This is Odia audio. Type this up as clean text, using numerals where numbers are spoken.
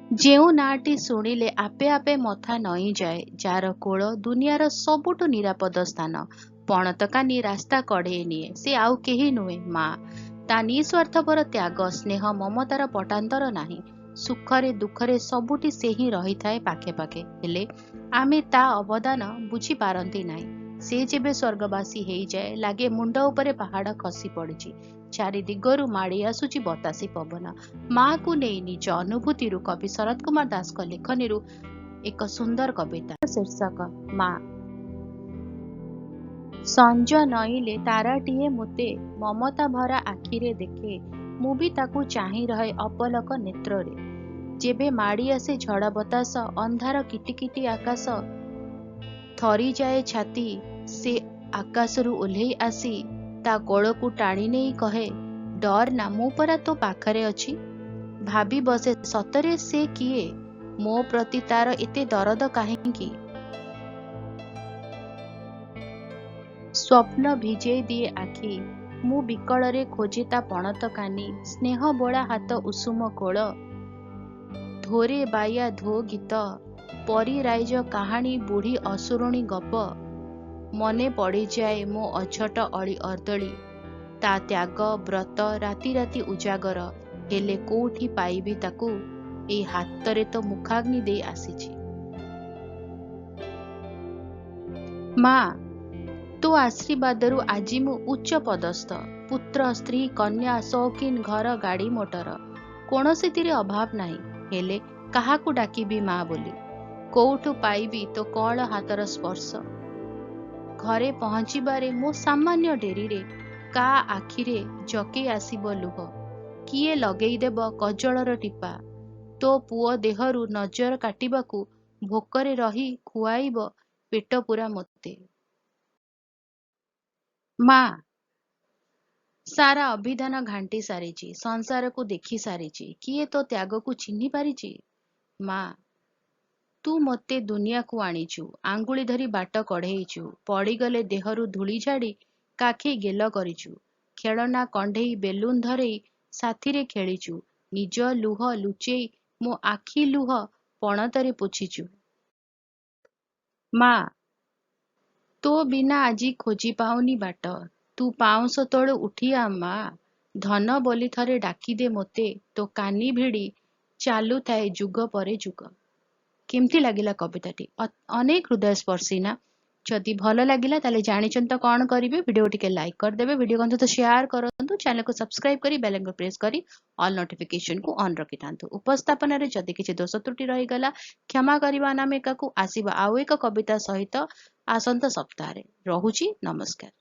ଯେଉଁ ନାଁଟି ଶୁଣିଲେ ଆପେ ଆପେ ମଥା ନଇଁଯାଏ, ଯାର କୋଳ ଦୁନିଆର ସବୁଠୁ ନିରାପଦ ସ୍ଥାନ, ପଣତ କାନି ରାସ୍ତା କଢ଼େଇ ନିଏ, ସେ ଆଉ କେହି ନୁହେଁ, ମା। ତା ନିଃସ୍ୱାର୍ଥପର ତ୍ୟାଗ, ସ୍ନେହ, ମମତାର ପଟାନ୍ତର ନାହିଁ। ସୁଖରେ ଦୁଃଖରେ ସବୁଠି ସେ ହିଁ ରହିଥାଏ ପାଖେ ପାଖେ। ହେଲେ ଆମେ ତା ଅବଦାନ ବୁଝିପାରନ୍ତି ନାହିଁ। ସେ ଯେବେ ସ୍ୱର୍ଗବାସୀ ହେଇଯାଏ, ଲାଗେ ମୁଣ୍ଡ ଉପରେ ପାହାଡ଼ ଖସି ପଡ଼ିଛି, ଚାରି ଦିଗରୁ ମାଡ଼ି ଆସୁଛି ବତାସି ପବନ। ମାକୁ ନେଇ ନିଜ ଅନୁଭୂତିରୁ କବି ଶରତ କୁମାର ଦାସଙ୍କ ଲେଖନୀରୁ ଏକ ସୁନ୍ଦର କବିତା, ଶୀର୍ଷକ ମା। ସଞ୍ଜ ନଇଁଲେ ତାରାଟିଏ ମୋତେ ମମତା ଭରା ଆଖିରେ ଦେଖେ, ମୁଁ ବି ତାକୁ ଚାହିଁ ରହେ ଅପଲକ ନେତ୍ରରେ। ଯେବେ ମାଡ଼ି ଆସେ ଝଡ଼ ବତାସ, ଅନ୍ଧାର କିଟିକିଟି ଆକାଶ, ଥରିଯାଏ ଛାତି, ସେ ଆକାଶରୁ ଓହ୍ଲେଇ ଆସି ତା କୋଳକୁ ଟାଣି ନେଇ କହେ, ଡରନା, ମୁଁ ପରା ତୋ ପାଖରେ ଅଛି। ଭାବି ବସେ, ସତରେ ସେ କିଏ? ମୋ ପ୍ରତି ତାର ଏତେ ଦରଦ କାହିଁକି? ସ୍ୱପ୍ନ ଭିଜେଇ ଦିଏ ଆଖି, ମୁଁ ବିକଳରେ ଖୋଜେ ତା ପଣତ କାନି, ସ୍ନେହ ବୋଳା ହାତ, ଉଷୁମ କୋଳ। ଧୋରେ ବାଇଆ ଧୋ ଗୀତ, ପରି ରାଇଜ କାହାଣୀ, ବୁଢ଼ୀ ଅସୁରୁଣୀ ଗପ, ମନେ ପଡ଼ିଯାଏ ମୋ ଅଝଟ ଅଳି ଅର୍ଦ୍ଦଳି, ତା ତ୍ୟାଗ, ବ୍ରତ, ରାତି ରାତି ଉଜାଗର। ହେଲେ କୋଉଠି ପାଇବି ତାକୁ? ଏଇ ହାତରେ ତ ମୁଖାଗ୍ନି ଦେଇ ଆସିଛି। ମା, ତୋ ଆଶୀର୍ବାଦରୁ ଆଜି ମୁଁ ଉଚ୍ଚ ପଦସ୍ଥ। ପୁତ୍ର, ସ୍ତ୍ରୀ, କନ୍ୟା, ସୌକିନ ଘର, ଗାଡ଼ି ମୋଟର, କୌଣସିଥିରେ ଅଭାବ ନାହିଁ। ହେଲେ କାହାକୁ ଡାକିବି ମା ବୋଲି? କୋଉଠୁ ପାଇବି ତୋ କଅଁଳ ହାତର ସ୍ପର୍ଶ? ଘରେ ପହଞ୍ଚିବାରେ ମୋ ସାମାନ୍ୟ ଡେରିରେ କା ଆଖିରେ ଜକେଇ ଆସିବ ଲୁହ? କିଏ ଲଗେଇଦେବ କଜଳର ଟିପା? ତୋ ପୁଅ ଦେହରୁ ନଜର କାଟିବାକୁ ଭୋକରେ ରହି ଖୁଆଇବ ପେଟପୂରା ମୋତେ। ମା, ସାରା ଅଭିଧାନ ଘାଣ୍ଟି ସାରିଛି, ସଂସାରକୁ ଦେଖି ସାରିଛି, କିଏ ତୋ ତ୍ୟାଗକୁ ଚିହ୍ନି ପାରିଛି? ମା, ତୁ ମୋତେ ଦୁନିଆକୁ ଆଣିଛୁ, ଆଙ୍ଗୁଳି ଧରି ବାଟ କଢ଼େଇଛୁ, ପଡ଼ିଗଲେ ଦେହରୁ ଧୂଳି ଝାଡ଼ି କାଖେଇ ଗେଲ କରିଛୁ, ଖେଳନା କଣ୍ଢେଇ ବେଲୁନ ଧରେଇ ସାଥିରେ ଖେଳିଛୁ, ନିଜ ଲୁହ ଲୁଚେଇ ମୋ ଆଖି ଲୁହ ପଣତରେ ପୋଛିଛୁ। ମା, ତୋ ବିନା ଆଜି ଖୋଜି ପାଉନି ବାଟ। ତୁ ପାଉଁଶ ତଳୁ ଉଠିଆ ମା, ଧନ ବୋଲି ଥରେ ଡାକିଦେ ମୋତେ, ତୋ କାନି ଭିଡ଼ି ଚାଲୁଥାଏ ଯୁଗ ପରେ ଯୁଗ। କେମିତି ଲାଗିଲା କବିତାଟି? ଅନେକ ହୃଦୟସ୍ପର୍ଶୀ ନା? ଯଦି ଭଲ ଲାଗିଲା, ତାହେଲେ ଜାଣିଛନ୍ତି ତ କ'ଣ କରିବେ? ଭିଡ଼ିଓ ଟିକେ ଲାଇକ୍ କରିଦେବେ, ଭିଡ଼ିଓ ସହିତ ସେୟାର କରନ୍ତୁ, ଚ୍ୟାନେଲକୁ ସବସ୍କ୍ରାଇବ୍ କରି ବେଲ୍ ଆଇକନ୍ ପ୍ରେସ୍ କରି ଅଲ୍ ନୋଟିଫିକେସନକୁ ଅନ୍ ରଖିଥାନ୍ତୁ। ଉପସ୍ଥାପନାରେ ଯଦି କିଛି ଦୋଷ ତ୍ରୁଟି ରହିଗଲା, କ୍ଷମା କରିବା ଅନାମିକାକୁ। ଆସିବା ଆଉ ଏକ କବିତା ସହିତ ଆସନ୍ତା ସପ୍ତାହରେ। ରହୁଛି, ନମସ୍କାର।